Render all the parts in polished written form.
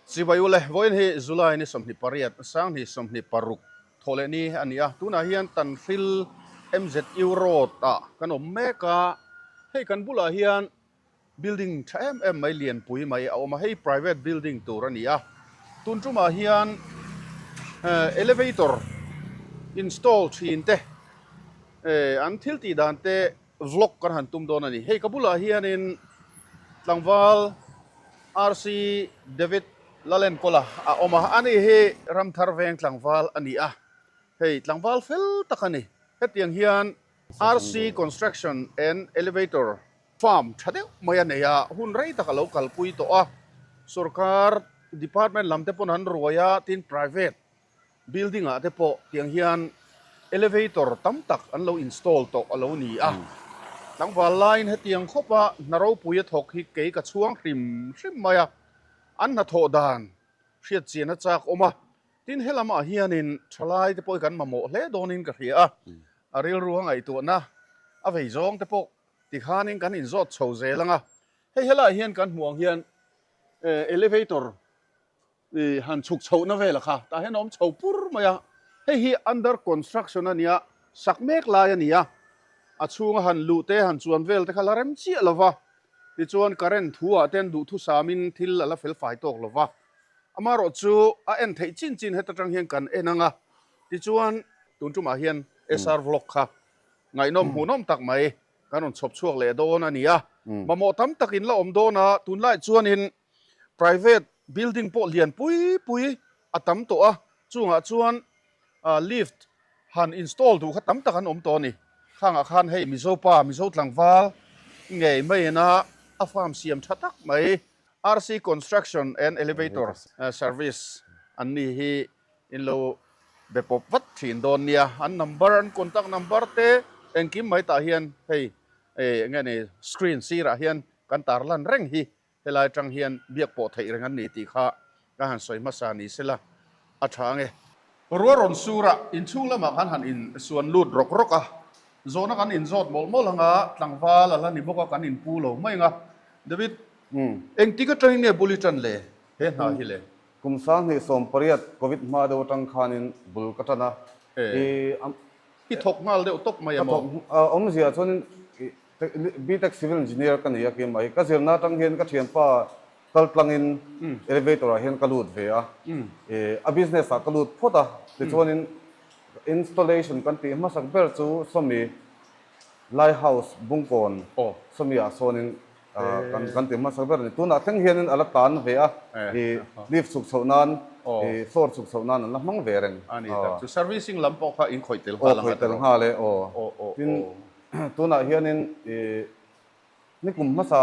Chibai ule, vawiin hi July ni 28, 2026 thawh leh ni a ni a. Tunah hian Tanhril MZU Road ah kan awm mek a, hei kan bulah hian Building tha em em mai lianpui mai a awm a, hei private building tur a ni a, tun tumah hian elevator install thin te an thil tih dan te vlog kan han tum dawn a ni. Hei ka bulah hianin tlangval RC David Lalenkawla a awm a, ani hi Ramthar veng tlangval a ni a, hei tlangval fel tak a ni. Hetiang hian RC Construction and Elevator Farm tha deuh mai a nei a, hun rei tak a lo kalpui tawh a, sorkar department lam te pawn an ruai a, tin private building ah te pawh tiang hian elevator tam tak an lo install tawh a lo ni a. Tlangval laiin hetiang khawp a hna ropui a thawk hi kei ka chhuang hrim hrim mai a, an hnathawh dan hriat chian a chak awm a, tin helamah hianin thalai te pawh hi kan mamawh hle dawnin ka hria a, a rilru a ngaihtuahna a vei zawng te pawh Tikhanin kan inzawt chho zel ang a, hei helaiah hian kan hmuh ang hian elevator han chhuk chhohna vel kha tah hian a awm chho pur mai a, hei hi under construction a nia, sak mek lai a ni a, a chhunga han luh te han chuan vel te kha la rem chiah lo va, tichuan current thu ah te an duhthusamin thil a la fel fai tawk lo va, amaherawh chu a en theih chin chin heta tang hian kan en ang a, tichuan tun tumah hian SR vlog kha Ngaihnawm hmuhnawm tak mai kan rawn chhawp chhuak leh dawn a ni a, mamawh tam tak in la awm dawn a, tunlai chuanin private building pawh lian pui pui a tam tawh a, chungah chuan lift han install duh kha tam tak an awm tawh a ni. Khangah khan hei Mizo pa, Mizo tlangval ngei maiin a a farm siam tha tak mai RC Construction and Elevator Service an ni hi In lo be pawp vat thin dawn nia, an number, an contact number te engkim mai tah hian hei eng nge ni screen sirah hian kan tar lan reng hi helai atang hian biak pawh theih reng an ni tih kha ka han sawi hmasa ni sela a tha ange. Ruah rawn surah inchhung lamah khan han in suan lut rawk rawk a, zawhna kan inzawt mawlh mawlh anga tlangval a la ni bawk a kan inpu lo mai anga David engtik atangin nge bul i tan le he hna hi le? Kum 2018 Covid hma deuh atang khanin bul ka tan a. I I thawk nghal deuh tawp mai a maw? Ka thawk awmzia chuanin BTech Civil Engineer ka ni a kim mai. Ka zirna atang hian ka thianpa kal tlangin elevator ah hian ka lut ve a. A business ah ka lut phawt a. Tichuanin installation kan tih hmasak ber chu sawmi Lighthouse Bungkawn sawmi ah sawnin kan kan ti hmasa ber a ni. Tunah thleng hianin a la tan ve a, i lift chhuk chhoh nan, i floor chhuk chhoh nan an la hmang ve reng. A ni tak chu servicing lam pawh kha in khawih tel nghal ang a tawh. Aw khawih tel nghal e aw. Tin tunah hianin i nikum hmasa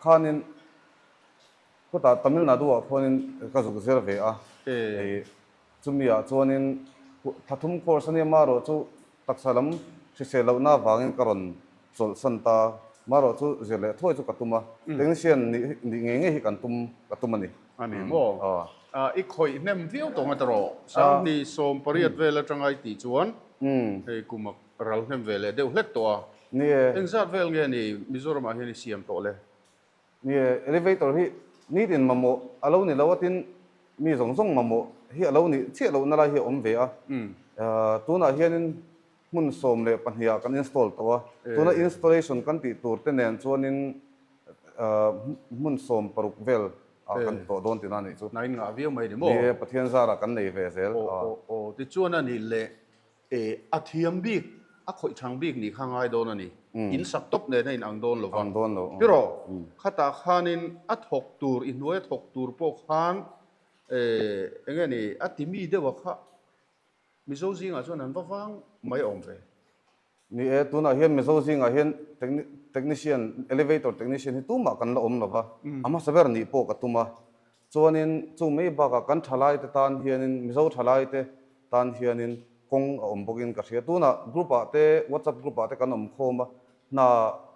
khanin khutah Tamil Nadu ah khuanin ka zuk zir ve a, i chumi ah chuanin thla thum course a nia marawh chu Taksa lam hrisel lohna avangin ka rawn chawlhsan ta. Marawh chu zir leh thuai chu ka tum a, technician nih nih ngei ngei hi kan tum ka tum a ni. A ni maw? I khawih hnem viau tawh nga tawh. 2018 vel atanga i tih chuan hei kum a ral hnem ve leh deuh hlek tawh a. Ni e. Engzat vel nge ni Mizoramah hian i siam tawh le? Ni e, elevator hi nitin mamawh a lo ni lo a, tin mi zawng zawng mamawh hi a lo nih chiah lohna lai hi a awm ve a. Tunah hianin hmun 12 ah kan install tawh a, tuna installation kan tih tur te nen chuanin hmun 16 vel ah kan ti tawh dawn tihna a nih chu. Hna in ngah viau mai ni maw? Ni e, Pathian zarah kan nei ve zel. Aw aw aw, tichuan a nih leh E, a thiam bik, a khawih chang bik nih kha ngai dawn a ni. In sak tawp nen a in ang dawn lo va. Ang dawn lo. Tiraw, khatah khanin a thawk tur, i hnuai a thawk tur pawh khan e, eng nge ni, a ti mi deuh a kha Mizo zingah chuan an va vang mai awm ve. Ni e, tunah hian Mizo zingah hian technician, elevator technician hi tumah kan la awm lo va, a hmasa ber nih pawh ka tum a. Chuanin chu mai bakah kan thalaite tan hianin, Mizo thalaite tan hianin kawng a awm bawkin ka hria. Tunah group ah te, WhatsApp group ah te kan awm khawm a, hna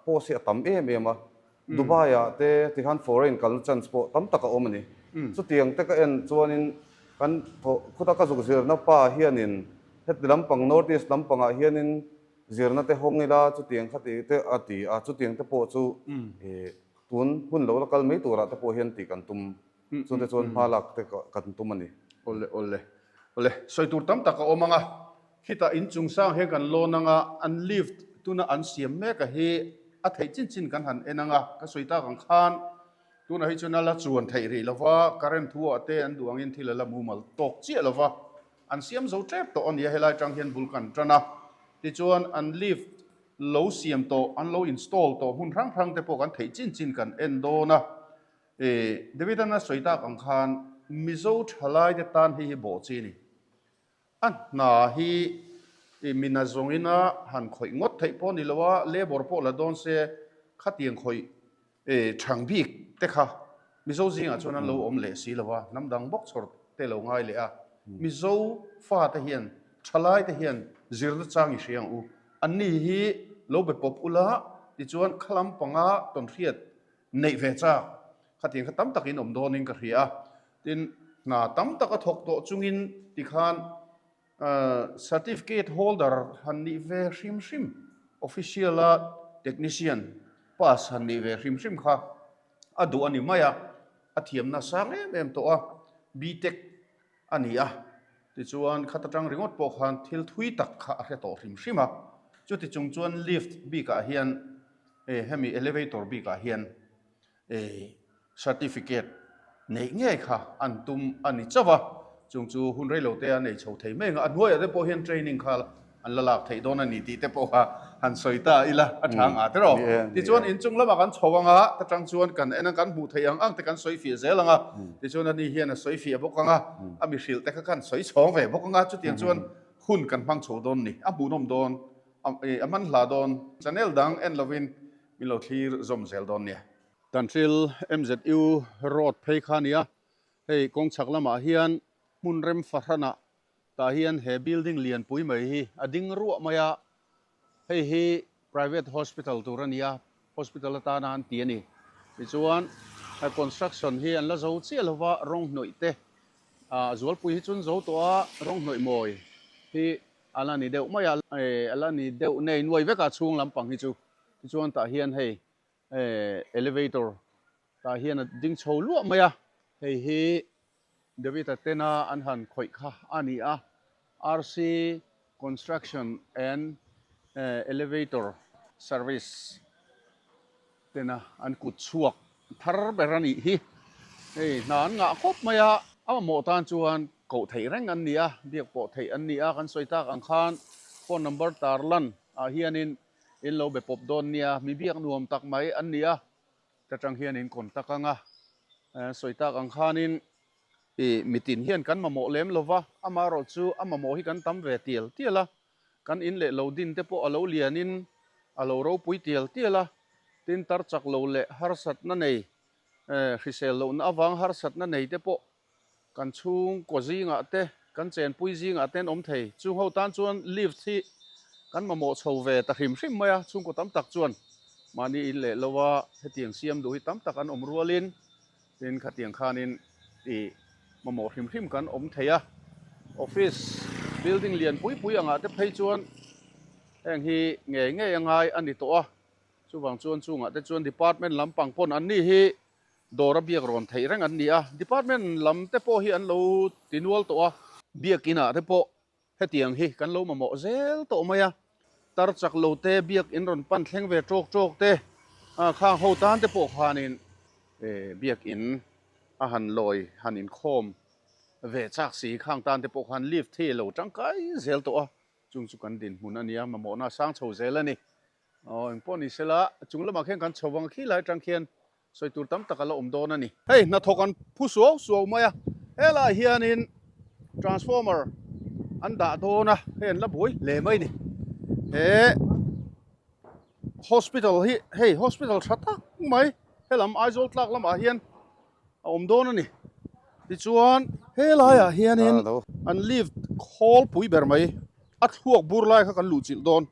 post hi a tam em em a. Dubai ah te tikhan foreign kalna chance pawh tam tak a awm a ni. Chutiang te ka en chuanin kan thawh khuta ka zuk zirna pa hianin heti lampang North East lampangah hianin zirna te hawng ila chutiang kha ti te a ti a, chutiang te pawh chu tun hun lo la kal mai turah te pawh hian tih kan tum. Chungte chuan hma lak te kan tum a ni. Awle awle awle sawi tur tam tak a awm ang a, khitah inchung sang hian kan lawn ang a, an lift tuna an siam mek a hi a theih chin chin kan han en ang a, ka sawi tak ang khan tunah hi chuan a la chuan theih rih lo va, current thu ah te an duh angin thil a la mumal tawk chiah lo va, an siam zo tep tawh a nia helai tang hian bul kan tan a, tichuan an lift lo siam tawh an lo install tawh hmun hrang hrang te pawh kan theih chin chin kan en dawn a. E, David-a'n a sawi tak ang khan Mizo thalaite tan hei hi bawh chi a ni. A hna hi i mina zawngin a han khawih ngawt theih pawh ni lo a, labour pawh la dawn se khatiang khawih e thang bik te kha Mizo zingah chuan an lo awm leh si lo a, hnam dang bawk chhawr te lo ngai leh a. Mizo fate hian thalaite hian zirna chang i hria ang u. Anni hi lo be pawp ula tichuan khalam panga tawnhriat neih ve chak khatiang kha tam takin awm dawnin ka hria a, tin hna tam tak a thawk tawh chungin tikhan certificate holder han nih ve hrim hrim official a technician pass han nih ve hrim hrim kha a duh a ni mai a, a thiamna sang em em tawh a, B-tech a ni a, tichuan khat atang ringawt pawh khan thil thui tak kha a hre tawh hrim hrim a, chuti chung chuan lift bikah hian eh hemi elevator bikah hian eh certificate neih ngei kha an tum a ni chauh a, chung chu hun rei lo te a nei chho thei mai ang a, a hnuaiah te pawh hian training kha an la lak theih dawn a ni tih te pawh kha han sawi ta ila a tha ang a tiraw. Tichuan inchung lamah kan chho ang a, ta tang chuan kan en a kan hmuh theih ang ang te kan sawi fiah zel ang a, tichuan ani hian a sawi fiah bawk ang a, a mi hrilh te kha kan sawi chhawng ve bawk ang a, chutiang chuan hun kan hmang chho dawn ni, a hmuhnawm dawn, a man hla dawn. Channel dang en lovin min lo thlir zawm zel dawn nia. Tanhril MZU road phei kha a nia, hei kawng chhak lamah hian hmun rem fahranah Tah hian he building lianpui mai hi a ding ruah mai a, hei hi private hospital tur a ni a, hospital atana an ti a ni. Tichuan he construction hi an la zo chiah lo va, rawng hnawih te ah zualpui hi chu an zo tawh a, rawng hnawih mawi hi a la ni deuh mai a, a la ni deuh nei nuai vek a chhung lampang hi chu. Tichuan tah hian hei elevator tah hian a ding chho luah mai a, hei hi David-a tena an han khawih kha a ni a, RC Construction and Elevator Service tena an kut chhuak thar ber a nih hi. Hei hna an ngah khawp mai a, a mamawh tan chuan koh theih reng an ni a, biak pawh theih an ni a, kan sawi tak ang khan phone number tar lan ah hianin in lo be pawp dawn nia, mi biak nuam tak mai an ni a. Ta tang hian in contact ang a, sawi tak ang khanin ih mitin hian kan mamawh lem lo va, amaherawh chu a mamawh hi kan tam ve tial tial a, kan in leh lo din te pawh a lo lianin a lo ropui tial tial a, tin tar chak lo leh harsatna nei hrisel lohna avang harsatna nei te pawh Kan chhungkaw zingah te, kan chenpui zingah te an awm thei. Chung ho tan chuan lift hi kan mamawh chho ve ta hrim hrim mai a, chhungkaw tam tak chuan mahni in leh lo a hetiang siam duh hi tam tak an awm rualin tin khatiang khanin ih mamawh hrim hrim kan awm thei a. Office building lian pui pui angah te phei chuan heng hi ngei ngei a ngai a ni tawh a, chuvang chuan chungah te chuan department lampang pawn an ni hi Dawr a biak rawn theih reng an ni a, department lam te pawh hi an lo ti nual tawh a. Biak inah te pawh hetiang hi kan lo mamawh zel tawh mai a, tar chak lo te biak in rawn pan thleng ve tawk tawk te, khang ho tan te pawh khanin biak in a han lawi han inkhawm ve chak si, khang tan te pawh khan lift hi a lo tangkai zel tawh a, chung chu kan dinhmun a nia, mamawhna a sang chho zel a ni. Aw engpawh ni sela, chung lamah khian kan chho vang khi lai atang khian sawi tur tam tak a la awm dawn a ni. Hei hnathawk an phu suau suau mai a, helaiah hianin transformer an dah dawn a, hei an la buai hle mai a ni. He hospital hi hei hospital tha tak mai helam Aizawl tlak lamah hian a awm dawn a ni. Tichuan helaiah hianin an lift khawl pui ber mai a thluak bur lai kha kan luhchilh dawn.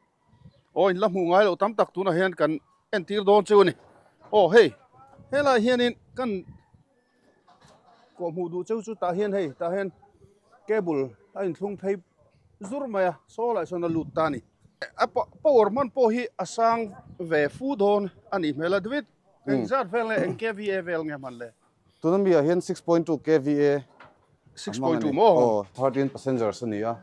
Aw in la hmuh ngai loh tam tak tunah hian kan entir dawn chu a ni. Aw hei helaiah hianin kan kawhhmuh duh cheu chu tah hian hei tah hian cable a inthlung phei zur mai a saw lah sawn a lut ta a ni. A power hman pawh hi a sang ve fu dawn a nih hmel a David engzat vel nge eng kva vel nge hman le? Tuna mi ah hian 6.2 kva a hmang a ni. Aw, 13 passengers a ni a,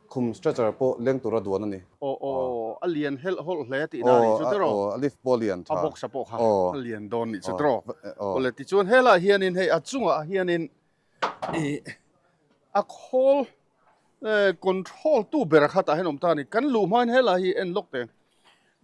khum stretcher pawh leng tura duan a ni. Aw, aw, a lian helh hawlh hle tihna a nih chu tiraw? Aw, a lift pawh a lian tha. A box a pawh kha a lian dawn nih chu tiraw? Awle, tichuan helaiah hianin hei a chungah hianin ih a khawl control tu ber kha tah hian awm ta a ni. Kan luh hmain helai hi en lawk teh.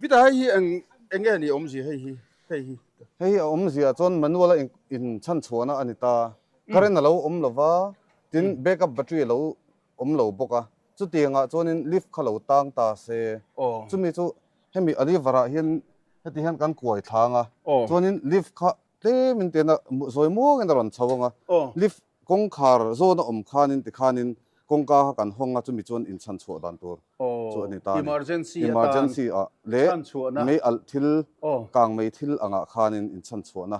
Vita hei hi eng eng nge ni awmzia hei hi hei hi. Hei hi a awmzia chuan manual a in chhan chhuahna a ni ta. Current a lo awm lo va, tin backup battery a lo awm lo bawk a. Chutiangah chuanin lift kha lo tang ta se. Chumi chu hemi a lever ah hian heti hian kan kuai thlang a. Chuanin lift kha tlem in tian a zawi muangin a rawn chho ang a. Lift Kawngkhar zawn a awm khanin tikhanin kawngka kha kan hawng a, chumi chuan inchhan chhuah dan tur chu a ni ta a ni. Emergency atan Emergency ah leh mei alh thil, kang mei thil angah khanin inchhan chhuahna,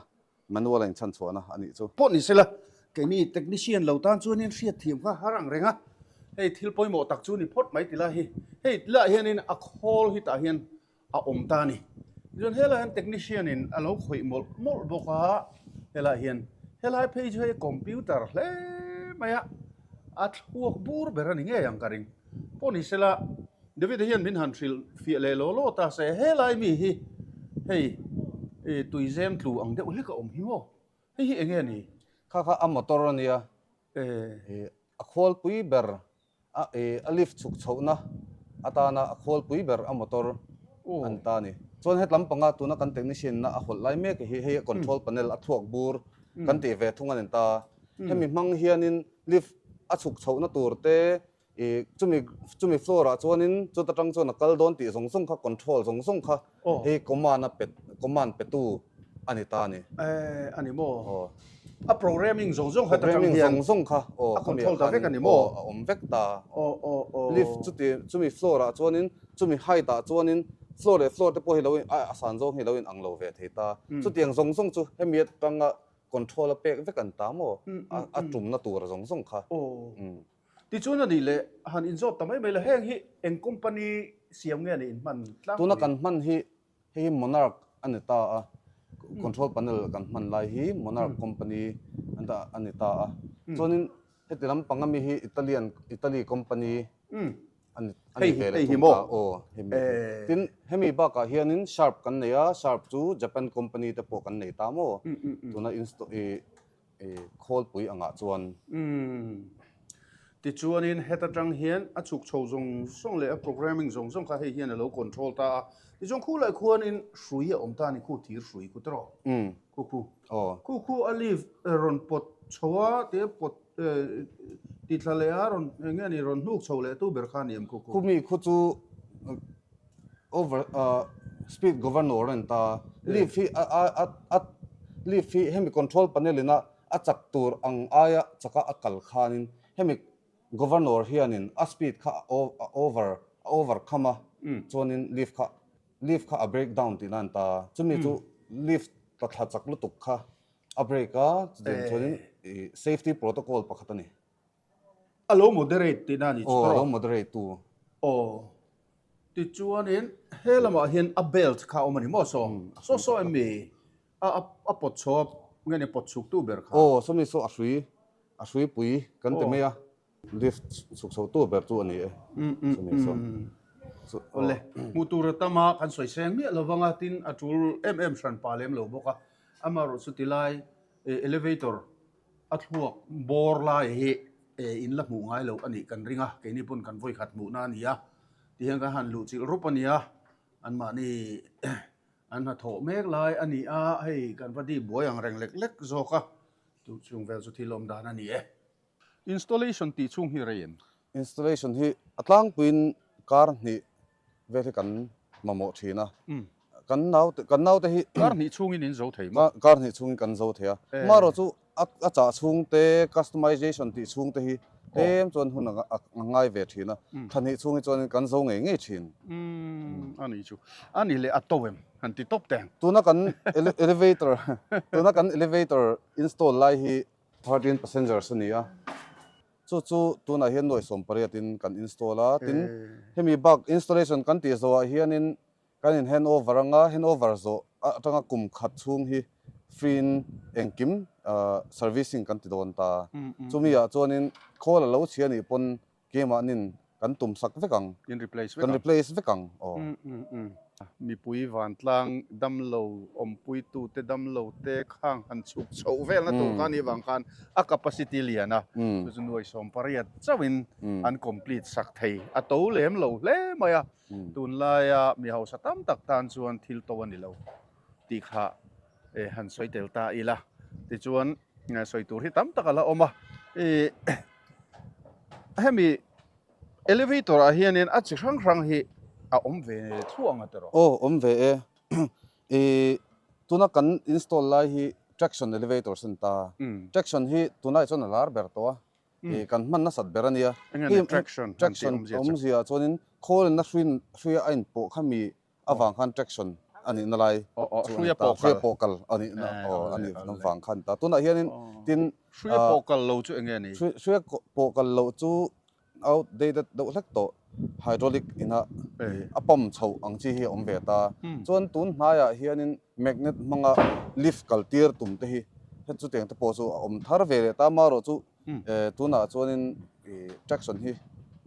manual a inchhan chhuahna a nih chu. Pawh ni sela, keini technician lo tan chuanin hriatthiam kha har ang reng a, hei thil pawimawh tak chu ni phawt mai ti lai hi. Hei tilaiah hianin a khawl hi tah hian a awm ta a ni. Tichuan helaiah hian technician in a lo khawih mawlh mawlh bawk a, helaiah hian helai phei chu hei computer hle mai a, a thluak bur ber a ni ngei ang ka ring. Pawh ni sela David-a hian min han hrilh fiah leh law law ta se, helai mi hi hei tuizem tlu ang deuh hlek a awm hi maw? Hei hi eng nge ni? Kha kha a motor a nia, a khualpui ber A e a lift chhuk chhohna atana a khawlpui ber a motor an ta a ni. Chuan hetlam panga tuna kan technician na a hawlh lai mek hi hei a control panel a thluak bur kan tih ve thung a ni ta. Hemi hmang hianin lift a chhuk chhohna tur te i chumi chumi floor ah chuanin chuta tang chuan a kal dawn tih zawng zawng kha control zawng zawng kha hei command a pet command petu a ni ta a ni. E a ni maw? Aw. A programming zawng zawng kha ta tang hian. Programming zawng zawng kha aw. A control ta vek a ni maw? Aw a awm vek ta. Aw aw aw. Lift chuti chumi floor ah chuanin chumi height ah chuanin floor leh floor te pawh hi lo in a san zawng hi lo in ang lo ve thei ta. Chutiang zawng zawng chu hemi atanga control a pek vek an ta maw? A tumna tur zawng zawng kha. Aw. Tichuan a nih leh han inzawt ta mai mai la heng hi eng company siam nge ni in hman tlangpui? Tuna kan hman hi Hei hi Monarch a ni ta a, control panel kan hman lai hi Monarch company a ni ta a. Chuanin heti lampang ami hi Italian Italy company a ni a ni ve leh thung ta. Aw hei mi hi. Tin hemi bakah hianin Sharp kan nei a, Sharp chu Japan company te pawh kan nei ta maw? Tuna install i I khawlpui angah chuan. Umm. Tichuanin heta tang hian a chhuk chho zawng zawng leh a programming zawng zawng kha hei hian a lo control ta a. Tichuan khu leh khuanin hrui a awm ta a ni, khu thir hrui khu tawh. Umm. Khu khu. Aw. Khu khu a leaf rawn pawt chho a, tia pawt ti thla leh a rawn eng nge ni rawn hnuk chho leh tu ber kha a ni em khu khu. Khu mi khu chu Over speed governor a ni ta. Lift hi a a a lift hi hemi control panel ina a chak tur ang aia chaka a kal khanin hemi governor hianin a speed kha a a over a overcome a chuanin lift kha lift kha a break down tihna a ni ta. Chumi chu lift tla thla chak lutuk kha a break a chutiang chuanin ih safety protocol pakhat a ni. A lo moderate tihna a ni chu. Aw, a lo moderate tu. Aw. Tichuanin he lamah hian a belt kha a awm a ni maw saw? Saw saw em mi? A a pawt chho a, nge ni pawt chhuk tu ber kha? Aw, sawmi saw a hrui, a hrui pui kan ti mai a, lift chhuk chho tu ber chu a ni e. Sawmi saw. Awle, hmuh tur a tam a, kan sawi seng miah lovang a, tin a tul em em hran pa lem lo bawk a. Amaherawhchu chu tilai elevator A thluak bawr lai hi in la hmuh ngai loh a nih kan ring a, keini pawn kan vawikhat hmuhna a ni a, tihian kan han luh chilh rup a ni a, anmahni an hnathawh mek lai a ni a, hei kan va dip buai ang reng lek lek zawk a, chu chung vel chu thil awm dan a ni e. Installation tih chhung hi rei em? Installation hi a tlangpuiin kar hnih vel hi kan mamawh thin a, kan naute kan naute hi Kar hnih chhungin in zo thei maw? Kar hnih chhungin kan zo thei a, amaherawh chu a chah chhung te customization tih chhung te hi tlem chuan hun a ngai ve thin a, thla hnih chhung hi chuanin kan zo ngei ngei thin. Umm a nih chu, a nih leh a to em han ti tawp teng. Tuna kan elevator tuna kan elevator install lai hi 13 passengers a ni a. Chu chu tunah hian nuai 18 in kan install a, tin hemi bak installation kan tih zawhah hianin kan in hand over anga, hand over zawh atanga kum khat chhung hi free in engkim Servicing kan ti dawn ta. Chumi ah chuanin khawl a lo chhia nih pawn keimahnin kan tum sak vek ang. In replace vek ang. Kan replace vek ang aw. Mipui vantlang damlo awmpuitute damlo te khang han chhuk chhoh velna tur kha anih vang khan a capacity lian a, chu chu nuai 80 chauhin an complete sak thei. A to lem lo hle mai a, tunlaia mi hausa tam tak tan chuan thil to a ni lo tih kha han sawi tel ta ila. Tichuan sawi tur hi tam tak a la awm a, hemi Elevator ah hianin a chi hrang hrang hi a awm ve thluah ang a tiraw? Aw, awm ve e. I tuna kan install lai hi traction elevator sen ta. Traction hi tunlai chuan a lar ber tawh a. I kan hman nasat ber a nia. Enge ni traction han tih awmzia chu? Traction awmzia chuanin khawl na hruin hruia a inpawh kha mi avang khan traction a nihna lai chu a ni ta, hruia pawh kal a nihna a nih avang khan ta. Tunah hianin tin Hruia pawh kal lo chu enge ni? Hruia pawh kal loh chu outdated deuh hlek tawh hydraulic ina a pump chhoh ang chi hi a awm ve ta. Chuan tun hnaiah hianin magnet hmanga lift kal tir tum te hi chutiang te pawh chu a awm thar ve leh ta. Amaherawh chu tunah chuanin traction hi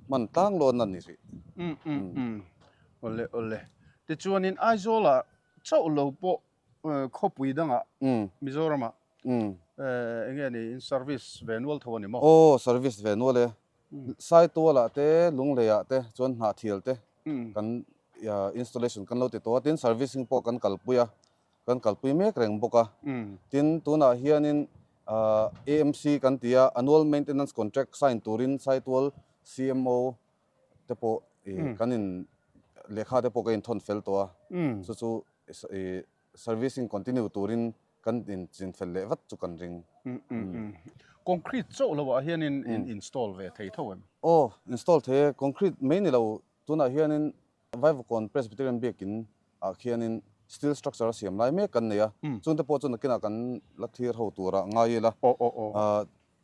hman tlang lawn a ni rih. Awle awle. Tichuanin Aizawlah chauh lo pawh khawpui dangah Mizoramah eng nge ni in service ve nual tho a ni maw? Aw service ve nual e. Saitualah te Lungleiah te chuan Hnahthial te kan installation kan lo ti tawh a, tin servicing pawh kan kalpui a, kan kalpui mek reng bawk a. Tin tunah hianin AMC kan ti a, Annual Maintenance Contract sign turin Saitual CMO te pawh i kan in lehkha te pawh ka inthawn fel tawh a, chu chu i servicing continue turin kan in chin fel leh vat chu kan ring. Concrete chauh lo ah hian in in install ve thei tho em? Aw, install thei e, concrete mai ni lo tunah hianin Vaivakawn Presbyterian Biakin ah khianin steel structure a siam lai mek kan nei a, chungte pawh chu nakinah kan la thlir ho turah ngai ila,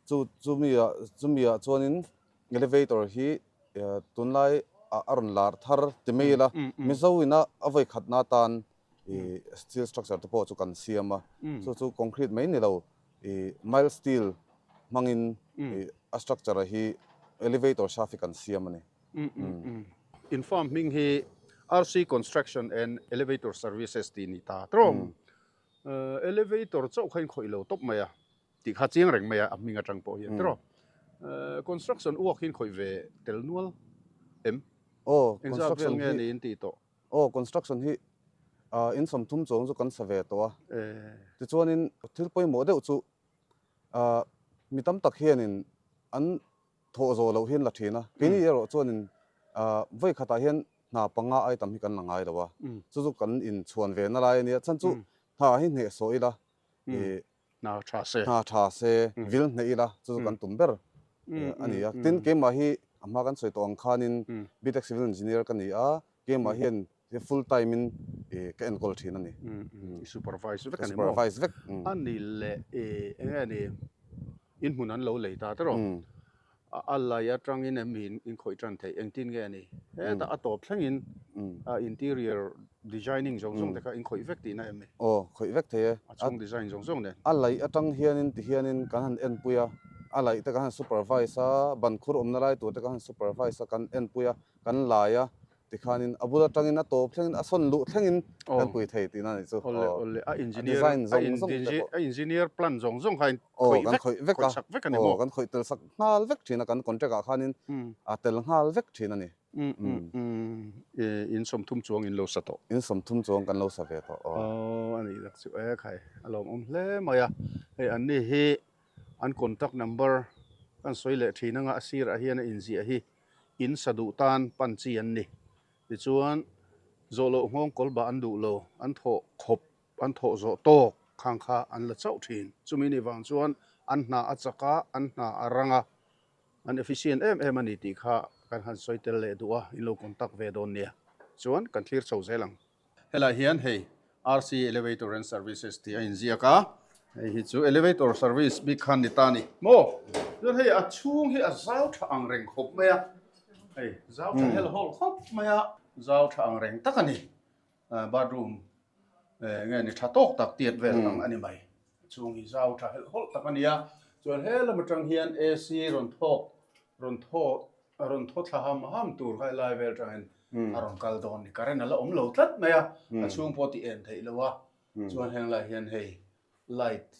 chu chumi ah chumi ah chuanin Elevator hi tunlai ah a rawn lar thar ti mai ila, Mizo ina a vawi khatna atan i steel structure te pawh chu kan siam a, chu chu concrete mai ni lo i mild steel hmangin i a structure hi elevator shaft hi kan siam a ni. In farm hming hi RC Construction and Elevator Services tih ni ta tawng. Elevator chauh kha in khawih lo tawp mai a. Tih kha chiang reng mai a, a hming atang pawh hian tiraw. Construction uak hi in khawih ve tel nual em? Aw, Engzat vel construction nge hi ni in tih tawh? Aw, construction hi in 30 chuang chu kan sa ve tawh a. Tichuanin thil pawimawh deuh chu mi tam tak hianin an thawh zawh loh hian la thin a. Keini erawh chuanin vawi khatah hian hna panga ai tam hi kan la ngai lo a. Chu chu kan inchhuan ve na lai a nia. Chhan chu hna hi hnehsawh ila Hna tha se. Hna tha se, vil hneih ila chu chu kan tum ber a ni a. Tin, keimah hi a hma kan sawi tawh ang khanin BTech Civil Engineer ka ni a, keimah hian full time in ka enkawl thin a ni. I supervise vek a ni maw? Ka supervise vek. A ni leh eng nge ni inhmun an lo lei ta tiraw? A lai atangin em mi in khawih tan theih engtin nge a ni? Hetah a tawp thlengin a interior designing zawng zawng te kha in khawih vek tihna em ni? Aw, khawih vek thei e. A chhung design zawng zawng nen. A laih atang hianin ti hianin kan han enpui a, a laih te kan han supervise a, ban khur awmna lai tur te kan han supervise a, kan enpui a, kan lai a, Tikhanin a bul atangin a tawp thlengin a sawn luh thlengin kan pui thei tihna a nih chu. Awle awle a engineer design zawng zawng te pawh a engineer plan zawng zawng kha in khawih vek khawih vek a khawih sak vek a ni maw? Aw kan khawih tel sak nghal vek thin a kan contract ah khanin a tel nghal vek thin a ni. In 30 chuang in lo sa tawh. In 30 chuang kan lo sa ve tawh aw. Aw a nih tak chu e khai a lawmawm hle mai a hei an ni hi an contact number kan sawi leh thin anga a sirah hian a inziah hi In sa duh tan pan chi an ni. Tichuan, zawh loh nghawng kawl bah an duh lo, an thawh khawp, an thawh zawh tawk khang kha an la chauh thin. Chumi nih vang chuan an hna a chak a, an hna a rang a, an efficient em em a ni tih kha kan han sawi tel leh duh a, in lo contact ve dawn nia. Chuan kan thlir chho zel ang. Helai hian hei RC Elevator and Services tih a inziak a, hei hi chu elevator service bik khan ni ta a ni maw? Chuan hei a chhung hi a zau tha ang reng khawp mai a, hei zau tha hel hawl khawp mai a, zau tha ang reng tak a ni, bathroom nge ni tha tawk tak tiat vel ang a ni mai. A chhung hi zau tha helh hawlh tak a ni a, chuan he lam atang hian AC rawn thawk rawn thaw rawn thaw thla ham ham tur kha helai vel atangin a rawn kal dawn a ni. Current a la awm lo tlat mai a, a chhung pawh tih en theih lo a, chuan heng lai hian hei light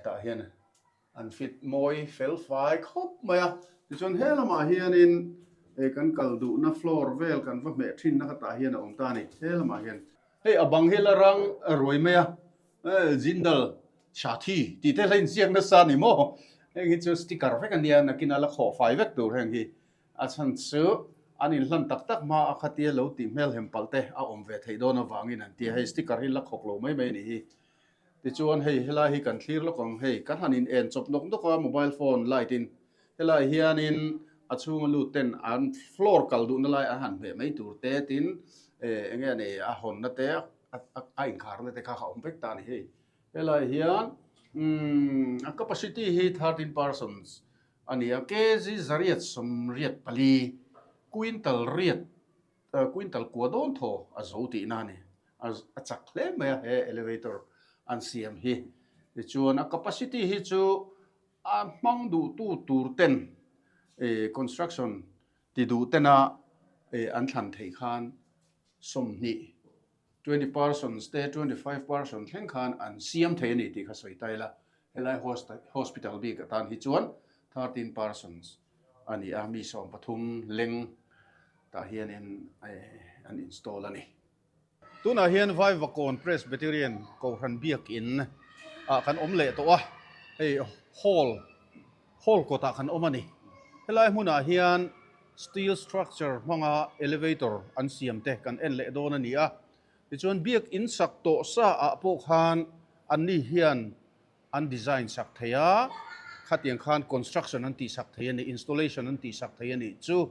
tah hian An fit mawi fel fai khawp mai a. Tichuan he lamah hianin kan kal duhna floor vel kan va hmeh thinna kha tah hian a awm ta a ni. He lamah hian hei a bang hi la rang ruai mai a, Jindal Shathi tih te hla inziak nasa a ni maw? Heng hi chu sticker vek a nia, nakin a la khawh fai vek tur heng hi. A chhan chu an inhlan tak tak hma a khatia lo tih hmelhem palh te a awm ve theih dawn avangin an ti a, hei sticker hi la khawk lo mai mai a nih hi. Tichuan hei helai hi kan thlir lawk ang, hei kan han in en chawp nawk nawk a mobile phone light in helai hianin a chhunga lut ten an floor kal duhna lai an han hmeh mai tur te tin eh eng nge ni a hawnna te a inkharna te kha a awm vek ta a ni hei. Helai hian umm a capacity hi 13 persons a ni a, kg zariat 84 quintal riat Quintal kua dawn thaw a zo tihna a ni. A chak hle mai a he elevator an siam hi. Tichuan a capacity hi chu a hmang duhtu tur ten construction ti duh tena an thlan theih khan 20, 20 persons te 25 person thleng khan an siam thei a ni tih kha sawi ta ila. Helai hospital bik atan hi chuan 13 persons a ni a, mi 13 leng tah hianin an install a ni. Tunah hian Vaivakawn Presbyterian Kohhran Biakin ah kan awm leh tawh a, hei hall hall kawtah kan awm a ni. Helai hmunah hian steel structure hmanga elevator an siam te kan en leh dawn a ni a, tichuan biakin sak tawh sa ah pawh khan anni hian an design sak thei a, khatiang khan construction an tihsak thei a ni, installation an tihsak thei a nih chu.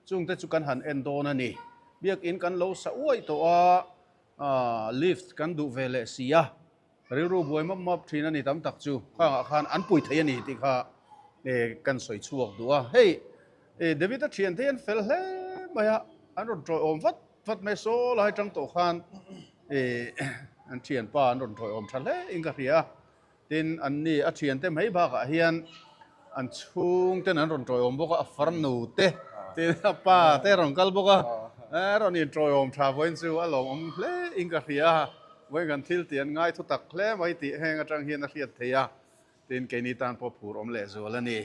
Chungte chu kan han en dawn a ni. Biakin kan lo sa uaih tawh a, lift kan duh ve leh si a, rilru buai map map thin a ni tam tak chu. Khangah khan an pui thei a ni tih kha kan sawi chhuak duh a. Hei David-a thiante hi an fel hle mai a, an rawn tawiawm vat vat mai saw lai tang tawh khan an thianpa an rawn tawiawm tha hle in ka hria a, tin an ni a thiante mai bakah hian an chhungten an rawn tawiawm bawk a, a farnu te tin a pa te a rawn kal bawk a, a rawn intawiawm tha vawiin chu a lawmawm hle in ka hria a, vawiin kan thil tih an ngai thu tak hle mai tih heng atang hian a hriat theih a. Tin, keini tan pawh phur awm leh zual a ni.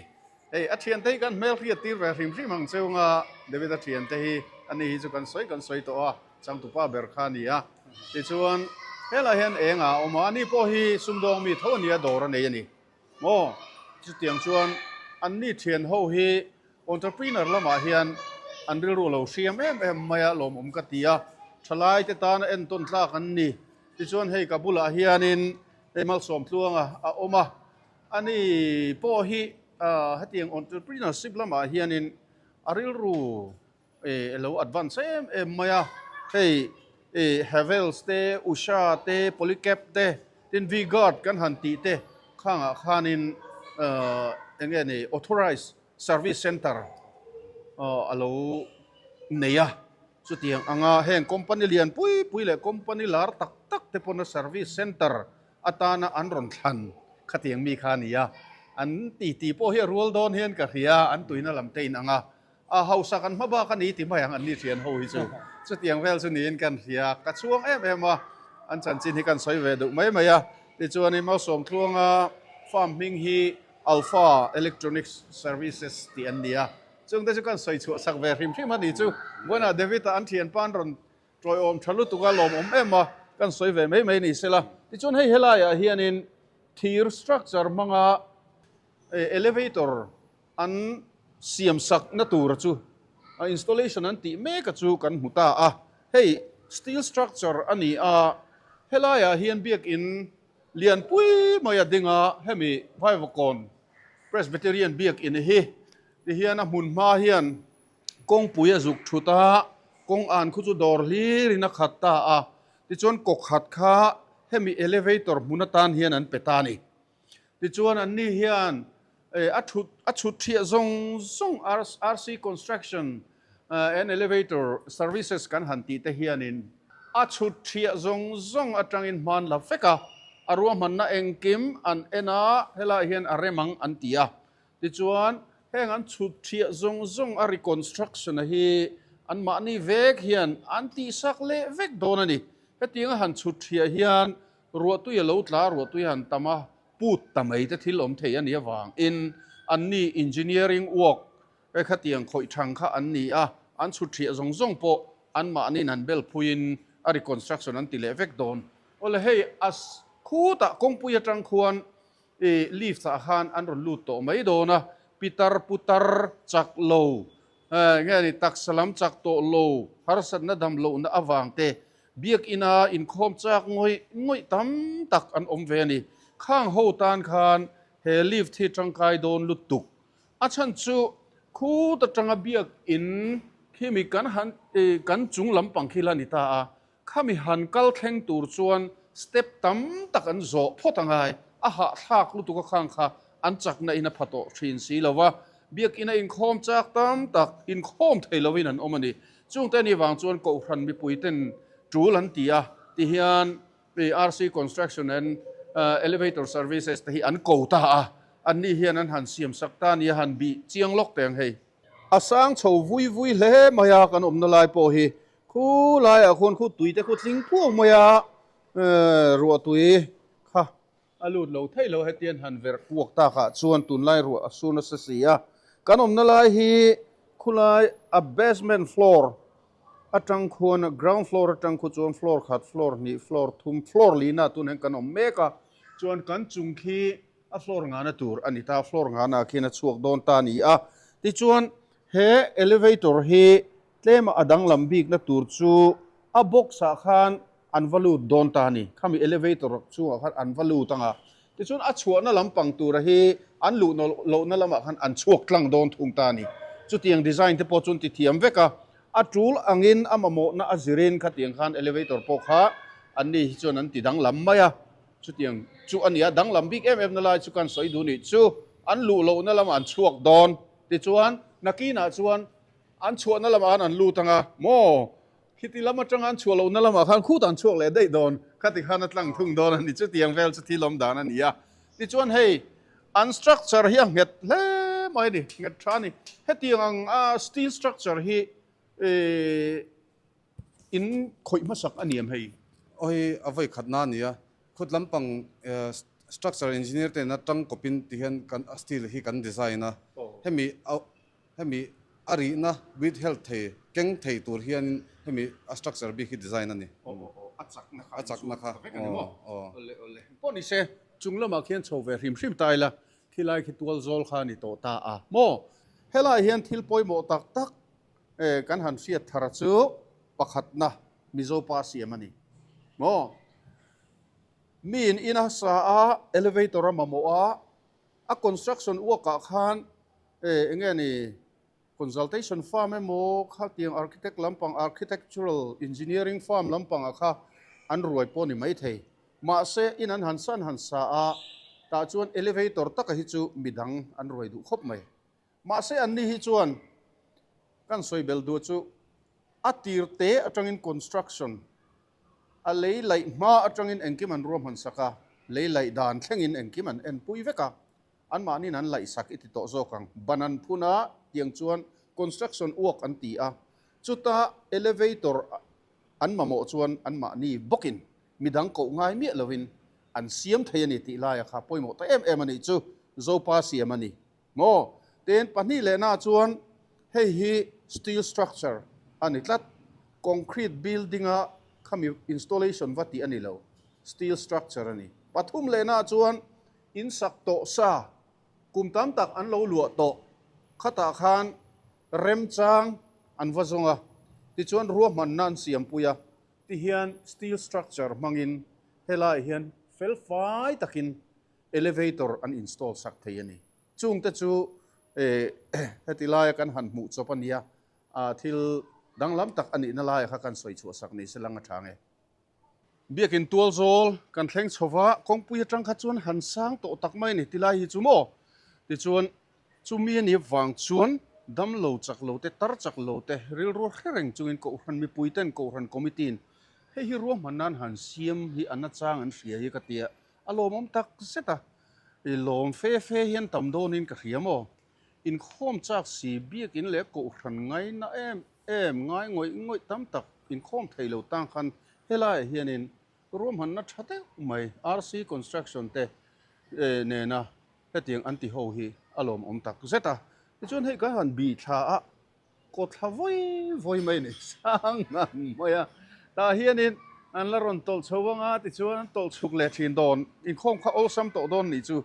Hei, a thiante hi kan hmel hriat tir ve hrim hrim ang cheu nga, David-a thiante hi a ni hi chu kan sawi kan sawi tawh a, changtupa ber kha a ni a. Tichuan, helaiah hian eng a awm a, ani pawh hi sumdawng mi tho a ni a, dawr a nei a ni. Maw? Chutiang chuan anni thian ho hi entrepreneur lamah hian an rilru lo hriam em em mai a, lawmawm ka ti a, thalaite tana entawn tlak an ni. Tichuan hei ka bulah hianin Hei Malsawmtluanga a awm a, ani pawh hi hetiang entrepreneurship lamah hianin a rilru a lo advance em em mai a, hei Havells te, Usha te, Polycab te, tin V-Guard kan han tih te khangah khanin eng nge ni authorized service center a lo nei a. Chutiang anga heng company lian pui pui leh company lar tak tak te pawna service center atana an rawn thlan khatiang mi kha a ni a, an titi pawh hi a rual dawn hian ka hria, an tuina lam te in ang a, a hausa kan hma bak a ni ti mai ang an ni thian ho hi chu chutiang vel chu niin kan hria, ka chhuang em em a, an chanchin hi kan sawi ve duh mai mai a, tichuanin Malsawmtluanga farm hming hi Alpha Electronics Services tih an ni a. Chungte chu kan sawi chhuah sak ve hrim hrim a ni chu. Vawiinah David-a an thianpa an rawn tawiawm tha lutuk a, lawmawm em a, kan sawi ve mai mai ni sela. Tichuan hei helaiah hianin thir structure hmanga elevator an siam sakna tura chu installation an tih mek a chu kan hmu ta a. Hei steel structure a ni a, helaiah hian biakin Lianpui mai a ding a, hemi Vaivakawn Presbyterian Biakin hi ti hian a hmun hma hian kawngpui a zuk thut a, kawng an khu chu dawr hlir in a khat ta a, tichuan kawkhat kha hemi elevator hmun atan hian an pe ta a ni. Tichuan anni hian a thut a chhut thiah zawng zawng RC Construction and Elevator Services kan han tih te hianin a chhut thiah zawng zawng atangin hman la vek a, A ruahmanna engkim an en a, helaiah hian a rem ang an ti a. Tichuan, heng an chhut thiah zawng zawng a reconstruction-a hi anmahni vek hian an tihsak leh vek dawn a ni. Hetianga han chhut thiah hian ruahtui a lo tla, ruahtui a han tam a, put ta mai te thil awm thei a nih avangin anni engineering work He khatiang khawih thang kha an ni a, an chhut thiah zawng zawng pawh anmahniin han bel phuiin a reconstruction an ti leh vek dawn. Awle hei a khutah kawngpui atang khuan i lift ah khan an rawn lut tawh mai dawn a, pitar putar chak lo, nge ni taksa lam chak tawh lo, harsatna dam lohna avang te biakina inkhawm chak ngawih ngawih tam tak an awm ve a ni. Khang ho tan khan he lift hi tangkai dawn lutuk A chhan chu khut atanga biakinn khi mi kan han kan chung lampang khi la ni ta a, khami han kal thleng tur chuan step tam tak an zawh phawt a ngai, a hahthlak lutuk a khang kha an chakna in a pha tawh thin si lo va, biakinn a inkhawm chak tam tak inkhawm thei lovin an awm a ni. Chungte anih vang chuan Kohhran mipuiten tul an ti a, tihian RC Construction and Elevator Services te hi an ko ta a, anni hian an han siam sak ta a ni a, han bih chiang lawk teh ang hei. A sang chho vui vui hle mai a, kan awmna lai pawh hi khu laiah khuan khu tui te khu tling phuak mai a, ruah tui kha a lut lo thei lo hetian han verh kuak takah chuan tunlai ruah a su nasa si a, kan awmna lai hi khulai a basement floor Atang khuan ground floor atang khu chuan floor khat, floor hnih, floor thum, floor lina tun hian kan awm mek a, chuan kan chung khi a floor ngana tur a ni ta, floor ngana khian a chhuak dawn ta a ni a. Tichuan he elevator hi tlema a danglam bikna tur chu a box ah khan an va lut dawn ta a ni, khami elevator chungah khan an va lut ang a, tichuan a chhuahna lampang tura hi an luh lohna lamah khan an chhuak tlang dawn thung ta a ni. Chutiang design te pawh chu an ti thiam vek a, a tul angin a mamawhna a zirin khatiang khan elevator pawh kha anni hi chuan an ti danglam mai a, chutiang chu a ni a, danglam bik em em na lai chu kan sawi duh nih chu an luh lohna lamah an chhuak dawn tichuan nakinah chuan an chhuahna lamah khan an lut ang a maw? Khiti lam atanga an chhuah lohna lamah khan khutah an chhuak leh daih dawn, khati khan a tlang thung dawn a ni. Chutiang vel chu thil awm dan a ni a. Tichuan hei an structure hi a nghet hle mai a ni, nghet tha a ni. Hetiang ang a steel structure hi in khawih hmasak a ni em hei? Aw hei a vawi khatna a ni a, khut lampang structure engineer te nen atang kawpin tihian kan steel hi kan design a, hemi Hemi a rihna with health thei keng thei tur hianin hemi a structure bik hi design a ni. Aw aw aw a chakna kha A chakna kha vek a ni maw? Aw aw. Awle awle. Pawh ni se chung lamah khian chho ve hrim hrim ta ila khilai khi tual zawl kha a ni tawh ta a maw? Helaiah hian thil pawimawh tak tak kan han hriat thar chu pakhatna Mizo pa siam a ni maw? Miin in a sa a, elevator a mamawh a, a construction work ah khan E enge ni consultation firm emaw khatiang architect lampang architectural engineering firm lampang ah kha an ruai pawh ni mai thei. Mahse in an han san han sa a tah chuan elevator taka hi chu midang an ruai duh khawp mai. Mahse anni hi chuan kan sawi bel duh chu a tir te atangin construction a lei laih hma atangin engkim an ruahman sak a, lei laih dan thlengin engkim an enpui vek a. Anmahniin an laihsak i ti tawh zawk ang. Ban an phun a, tiang chuan construction work an ti a. Chuta elevator an mamawh chuan anmahni bawkin midang koh ngai miah lovin an siam thei a ni tih laia kha pawimawh ta em em a nih chu Zopa siam a ni maw? Tin, pahnih lehnaah chuan hei hi steel structure a ni tlat. Concrete building-a khami installation va tih a ni lo, steel structure a ni. Pathum lehnaah chuan In sak tawh sa kum tam tak an lo luah tawh khatah khan remchang an va zawng a, tichuan ruahmanna an siampui a, tihian steel structure hmangin helaiah hian fel fai takin elevator an install sak thei a ni. Chungte chu heti laia kan han hmuh chawp a nia, thil danglam tak a nihna laia kha kan sawi chhuah sak ni se lang a tha nge. Biakin tual zawl kan thleng chho va, kawngpui atang kha chuan han sang tawh tak mai a ni tilai hi chu maw? Tichuan chumi a nih vang chuan damlo chak lo te, tar chak lo te rilru hre reng chungin Kohhran mipui ten Kohhran Committee in hei hi ruahman nan han siam hi a nachang an hria hi ka tia. A lawmawm tak zet a, i lawm fe fe hian tam dawnin ka hria maw? Inkhawm chak si biakin leh kohhran ngaina em em ngai ngawih ngawih tam tak inkhawm thei lo tang khan helaiah hianin ruahmanna tha deuh mai RC Construction te nena hetiang an ti ho hi a lawmawm tak zet a. Tichuan hei kan han bih thla a. Kawt thla vawi vawi mai a ni sang ngang mai a, tah hianin an la rawn tawlh chho vang a, tichuan an tawlh chhuk leh thin dawn, inkhawm kha awlsam tawh dawn nih chu.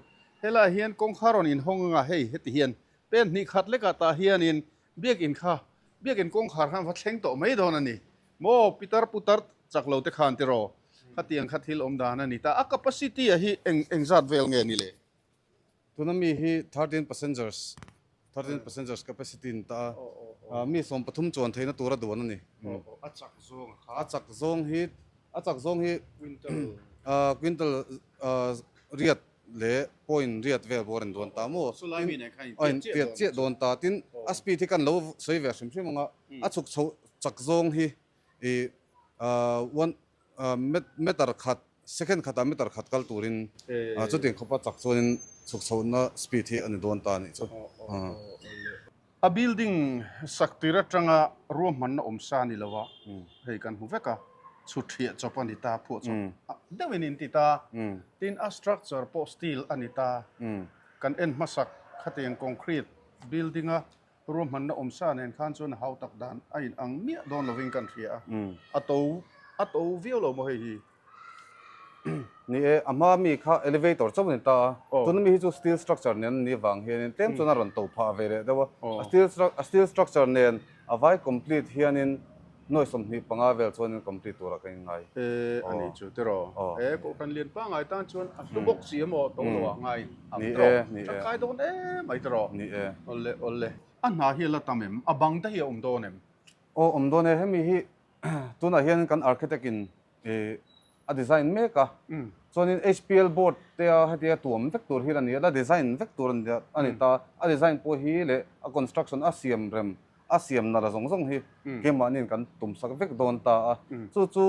Helaiah hian kawngkhar rawn inhawng anga hei heti hian pen hnih khat lekah tah hianin biakin kha biakin kawngkhar khan va thleng tawh mai dawn a ni maw pitar putar chak lo te khan tiraw khatiang kha thil awm dan a ni ta a capacity a hi eng engzat vel nge ni le? Tuna mi hi 13 passengers, 13 passengers capacity ni ta a, mi 13 chuan theihna tura duan a ni. A chak zawng a kha. A chak zawng hi, a chak zawng hi Quintal. Quintal riat leh point riat vel bawr an duan ta maw? Chulai mi nen khan in piat chiah dawn ta. Tin, a speed hi kan lo sawi ve hrim hrim ang a, a chhuk chho chak zawng hi i one meter khat second khatah meter khat kal turin chutiang khawpa chak chuanin chhuk chhohna speed hi a ni dawn ta a nih chu. A building sak tir atanga ruahmanna awm sa ni lo a, hei kan hmu vek a, chhut thiah chawp a ni ta, phuah chawp deuhin in ti ta, tin a structure pawh steel a ni ta, kan en hmasak khatiang concrete building a Ruahmanna awm sa nen khan chuan a hau tak dan a in ang miah dawn lovin kan hria a, a to a to viau lo maw hei hi? Ni e, a hma mi kha elevator chauh a ni ta a, tuna mi hi chu steel structure nen a nih vang hianin tlem chuan a rawn to phah ve leh deuh a, a steel a steel structure nen a vai complete hianin nuai 25 vel chuanin complete turah ka inngai. E, a nih chu tiraw? E, Kohhran lian pangngai tan chuan a hlu bawk si emaw to lo ah ngaiin ang tiraw? Tangkai dawn em mai tiraw? Ni e. Awle awle. A hna hi a la tam em? A bang te hi a awm dawn em? Aw awm dawn e. Hemi hi tunah hian kan architect in a design mek a. Chuanin HPL board te a hetia tuam vek tur hi a ni a, la design vek tur a ni ta. A design pawh hi leh a construction a siam rem a siam nalh zawng zawng hi keimahniin kan tum sak vek dawn ta a. Chu chu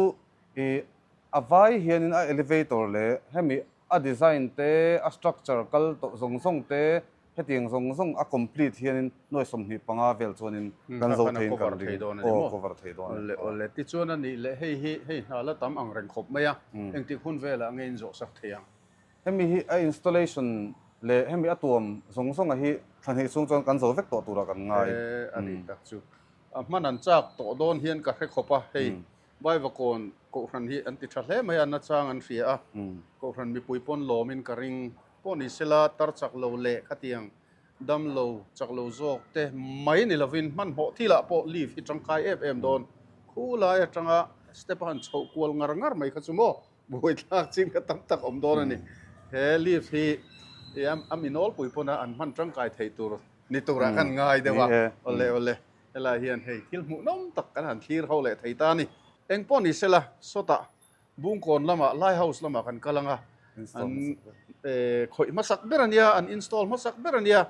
ih a vai hianin a elevator leh hemi a design te, a structure kal tawh zawng zawng te, hetiang zawng zawng a complete hianin nuai 25 vel chuanin kan zo theiin kan ring. Aw cover thei dawn a ni. Awle awle tichuan a nih leh hei hi hei hna la tam ang reng khawp mai a, engtik hun velah nge in zawh sak thei ang? Hemi hi a installation leh hemi a tuam zawng zawnga hi thla hnih chhung chuan kan zo vek tawh turah kan ngai. E, a nih tak chu. A hman an chak tawh dawn hian ka hre khawp a, hei Vaivakawn Kohhran hi an ti tha hle mai a, nachang an hria a, Kohhran mipui pawn lawmin ka ring pawh ni sela tar chak lo leh khatiang dam lo chak lo zawk te mai ni lovin hmanhmawh thilah pawh lift hi tangkai em em dawn. Khu lai atanga step a han chhoh kual ngar ngar mai kha chu maw Buaithlak chin kha tam tak awm dawn a ni. He lift hi a mi nawlpui pawna an hman tangkai thei tur ni turah khan ngai deuh a. Awle awle, helai hian hei thil hmuhnawm tak kan han thlir ho leh thei ta a ni. Eng pawh ni sela, sawtah Bungkawn lamah Lighthouse lamah kan kal ang a, an khawih hmasak ber a nia, an install hmasak ber a nia.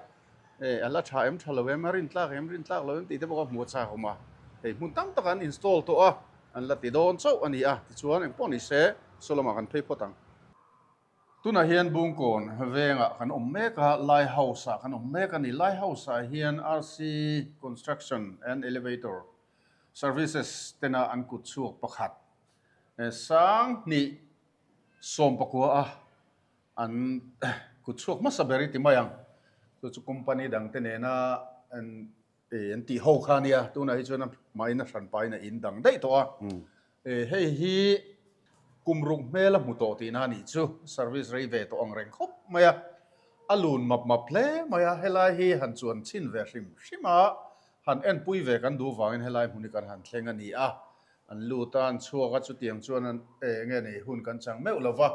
A la tha em tha lo em, a rintlak em rintlak lo em tih te pawh kha hmuh a chak awm a. Hei hmun tam takah an install tawh a, an la ti dawn chauh a ni a, tichuan eng pawh ni se saw lamah kan phei phawt ang. Tunah hian Bungkawn vengah kan awm mek a, Lighthouse ah kan awm mek a ni. Lighthouse ah hian RC Construction and Elevator Services tena an kut chhuak pakhat 2019 a An kut chhuak hmasa ber i ti mai ang. Chu chu company dang te nena an an tih ho kha ania. Tunah hi chuan a hmain a hran pain a in dang daih tawh a. Hei hi kum ruk hmel a hmu tawh tihna a nih chu. Service rei ve tawh ang reng khawp mai a. A lun map map hle mai a. Helai hi han chuan chhin ve hrim hrim a. Han enpui ve kan duh vangin helai hmun hi kan han thleng a ni a. An lut a, an chhuak a, chutiang chuan an enge nei hun kan chang meuh lo va.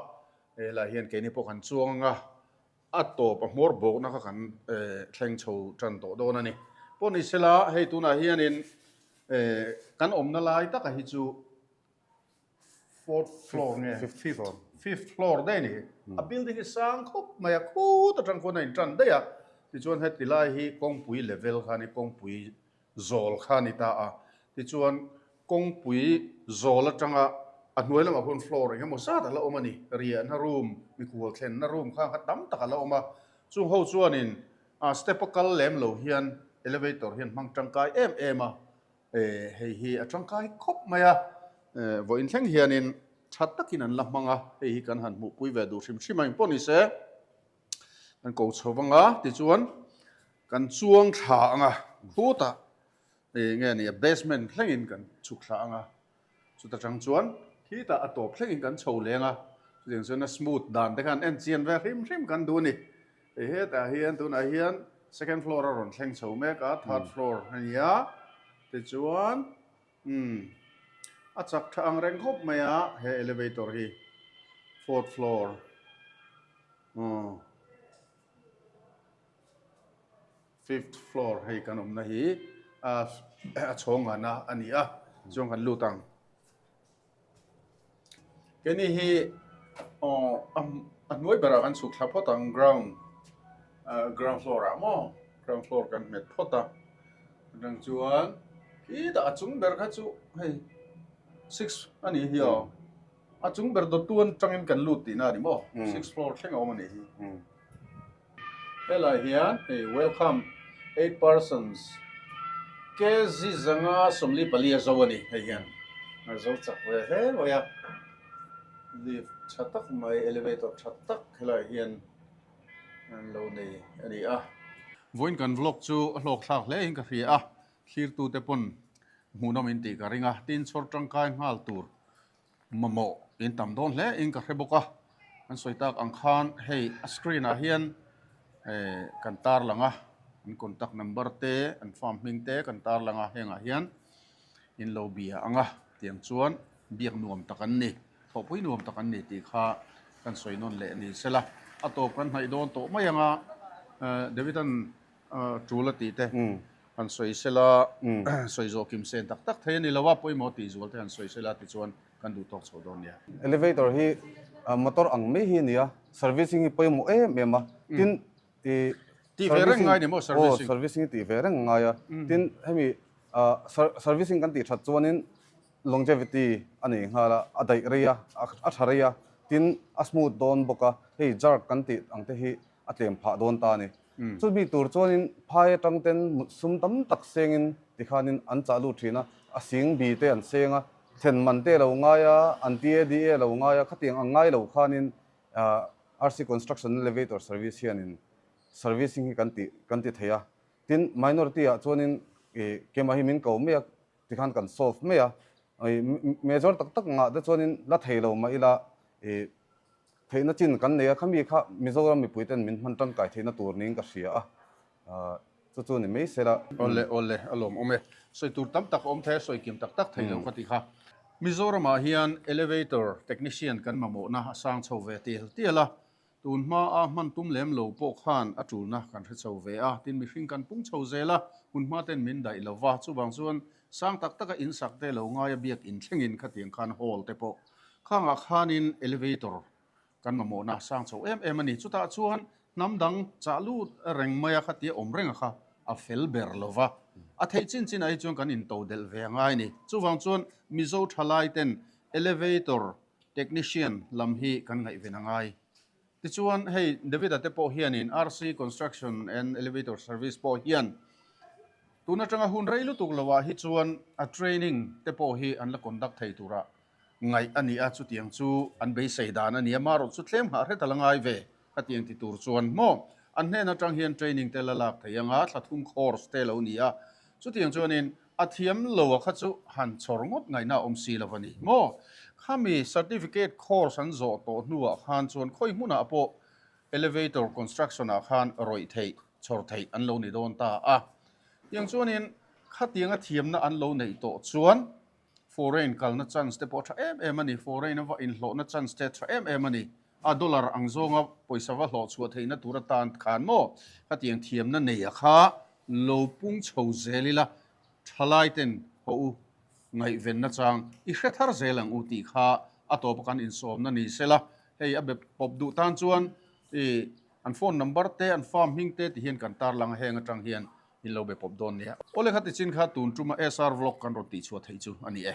Helai hian keini pawh kan chuang ang a, a tawp a hmawr bawkna kha kan thleng chho tan tawh dawn a ni. Pawh ni sela hei tunah hianin kan awmna lai taka hi chu fourth floor nge fifth fifth floor daih a ni. A building hi sang khawp mai a, khut atang khuan a intan daih a, tichuan heti lai hi kawngpui level kha a ni, kawngpui zawl kha a ni ta a. Tichuan kawngpui zawl atanga. A hnuai lamah khuan floor eng emaw zat a la awm a ni. Riahna room, mikhual thlenna room kha kha tam tak a la awm a. Chung ho chuanin a step a kal lem lo hian elevator hian hmang tangkai em em a. Hei hi a tangkai khawp mai a. Vawiin thleng hianin tha takin an la hmang a, hei hi kan han hmuhpui ve duh hrim hrim a engpawh ni se. Kan ko chho vang a, tichuan kan chuang thla ang a, khutah eng nge ni a basement thlengin kan chhuk thla ang a. Chuta tang chuan khitah a tawp thlengin kan chho leng a, chutiang chuan a smooth dan te khan en chian ve hrim hrim kan duh a ni. Hei hetah hian tunah hian second floor a rawn thleng chho mek a, third floor a ni a, tichuan umm a chak tha ang reng khawp mai a he elevator hi fourth floor umm. Fifth floor hei kan awmna hi a chhawng ngana a ni a, chuan kan lut ang. Keini hi aw a hnuai berah kan chhuk thla phawt ang ground ground floor ah maw ground floor kan hmet phawt a atang chuan khitah a chung ber kha chu hei six a nih hi aw a chung ber dawttu atangin kan lut tihna a ni maw six floor thleng a awm a nih hi. Helai hian hei welcome 8 persons kg 144 a zo a ni hei hian a zo chak ve hle mai a lift tha tak mai elevator tha tak helai hian an lo nei a ni a. Vawiin kan vlog chu a hlawk thlak hle in ka hria a, thlirtute pawn hmuhnawm in tih ka ring a, tin chhawr tangkai nghal tur Mamawh in tam dawn hle in ka hre bawk a, kan sawi tak ang khan hei a screen ah hian kan tar lang a, an contact number te an farm hming te kan tar lang a hengah hian in lo bia ang a tiang chuan biak nuam tak an ni thawhpui nuam tak an ni tih kha kan sawi nawn leh ni sela a tawp kan hnaih dawn tawh mai ang a David an tul a tih te han sawi sela, sawi zawh kim sen tak tak thei a ni lo a, pawimawh tih zual te han sawi sela tichuan kan duh tawk chho dawn nia. Elevator hi motor ang mai hi a ni a, servicing hi pawimawh em em a, tin i Tih ve reng ngai ni maw servicing? Aw, servicing hi tih ve reng ngai a, tin hemi servicing kan tih that chuanin longevity a nei nghal a, a daih rei a, a tha rei a, tin a smooth dawn bawk a, hei jerk kan tih ang te hi a tlem phah dawn ta a ni. Chumi tur chuanin phai atang ten sum tam tak sengin tikhanin an chah lut thin a, a sing bi te an seng a, thlen man te a lo ngai a, an TADA a lo ngai a, khatiang ang ngai lo khanin RC Construction Elevator Service hianin servicing hi kan ti kan ti thei a. Tin, minority ah chuanin keimah hi min ko mai a, tikhan kan solve mai a, major tak tak ngah te chuanin la thei lo mah ila Theihna chin kan nei a, khami kha Mizoram mipui ten min hman tangkai theihna tur niin ka hria a, chu chu ni mai sela. Awle awle a lawm awm e. Sawi tur tam tak a awm thei a, sawi kim tak tak thei lo ka ti kha. Mizoramah hian elevator technician kan mamawhna a sang chho ve tial tial a, tun hma a hman tum lem lo pawh khan a tulna kan hre chho ve a, tin mihring kan pung chho zel a, hun hma ten min daih lo va, chuvang chuan sang tak taka insak te lo ngaia biak inthlengin khatiang khan hall te pawh Khangah khanin elevator kan mamawhna a sang chho em em a ni. Chutah chuan hnam dang chah lut reng mai a khatia awm reng a kha a fel ber lo va. A theih chin chinah hi chuan kan into delh ve a ngai a ni. Chuvang chuan Mizo thalai ten elevator technician lam hi kan ngaihven a ngai. Tichuan hei David-a te pawh hianin RC Construction and Elevator Service pawh hian tun atanga hun rei lutuk loah hi chuan a training te pawh hi an la conduct thei tura ngaih a ni a, chutiang chu an beisei dan a ni a, marawh chu tlem nghah hret a la ngai ve khatiang ti tur chuan maw an hnen atang hian training te la lak thei anga thla thum course te lo ni a, chutiang chuanin a thiam lo a kha chu han chhawr ngawt ngaihna a awm si lo a ni maw, khami certificate course an zawh tawh hnuah khan chuan khawi hmunah pawh elevator construction ah khan rawih theih chhawr theih an lo ni dawn ta a, tiang chuanin khatianga thiamna an lo neih tawh chuan Foreign kalna chance te pawh a tha em em a ni, foreign a va inhlawhna chance te a tha em em a ni. A dollar ang zawnga pawisa va hlawh chhuah theihna tur atan khan maw khatiang thiamna nei a kha lo pung chho zel ila thalai ten haw u ngaihvenna chang i hre thar zel ang u tih kha a tawpa kan insawmna ni sela hei a be pawp duh tan chuan i an phone number te an farm hming te ti hian kan tarlang a heng atang hian In lo be pawp dawn nia. Awle kha tichin kha tun tuma SR vlog kan rawn tihchhuah theih chu a ni e.